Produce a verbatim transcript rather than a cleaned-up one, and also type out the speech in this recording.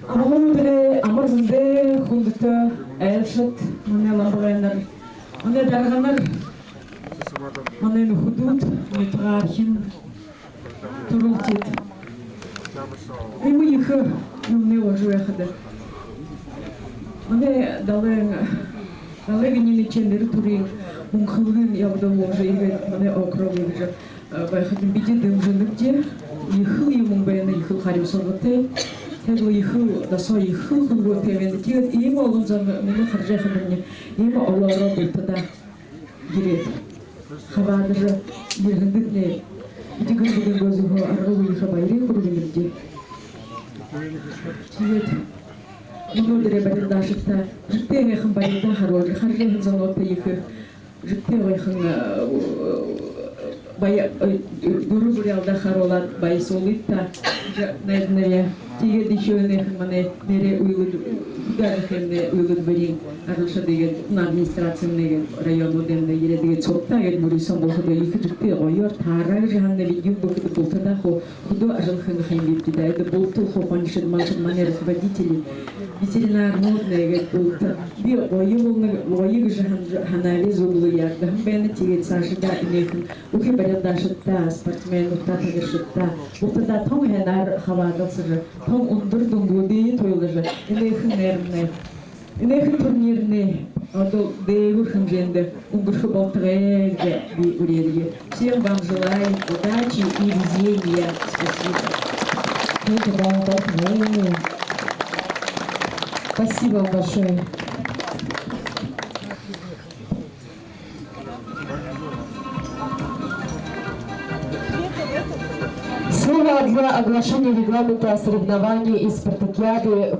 Амгалан үдэрэй амар мэндэ, хүндэтэ айлшад, манай ламбагайнар, манай дарганар, манай нүхэдүүд, нютагаархин, түрэлхид. Иимэ ехэ юумэнэй урда байхада манай далайн, далай гэнинэйшье нэрэ түрын мүнхэлгын ябадал болжо ерээд, манай округ гэжэ, э, байхадань бидэ дэмжэнэбди. Ехэл юумэн байна, ехэл харюусалгатай. Тиигээд лэ ехэл досоо, ехэл хүлгөөтэй байна. Тиигээд иимэ олон зон, мүнөө хаража байхадамни, иимэ олоороо бултадаа ерээд, хабаадажа ерэһэндэтнай бидэ гэр бүлэйнгөө зүгһөө аргагүй ехэ баяр хүргэнэбди. Тиигээд мүнөөдэрэй барилдаашадтаа жэгтэй һайхан барилдаа харуулжа, хаража байһан зонуудта ехэ жэгтэй гоёхон, э, бая-, э, дүрэ барилдаа харуулаад баясуулыт даа, жа-, найданарые. Тиигээд ехэ энээхэн манай нэрэ үйлэд-, хүдөө ажахымнай үйлэдбэриин ажалшад гээд, администрацимнай гээд, районуудаймнай ерээд, тиигээд сугтаа гээд мүрысөөн болоходоо, ехэ жэгтэй гоёор таараа гэжэ һананаб. Юуб гэхэдэ, бултадаа хуу хүдөө ажаллаха юм бибди даа. Эдэ булта хуу хонишод, малшад, манай руководители, ветеринарнууднай гээд булта. Би гоё болоно, гоё гэжэ һан-, һанааб, зүб лэ яардаһан байна. Тиигээд саашадаа энээхэн бүхы барилдаашадтаа, спортсменуудтаа, танилшадтаа, бултадаа тон һайнаар хабаадалсажа, тон үндэр дүнгүүдые туйлажа, энээхэн нэрэмнай, энээхэн турнирнай одоо дээгүүр хэмжээндэ үнгэрхэ болтогой гэжэ би үреэе. Всем вам желаю удачи и везения. Спасибо. Спасибо вам большое. Слово для оглашения регламента соревнований и спартакиады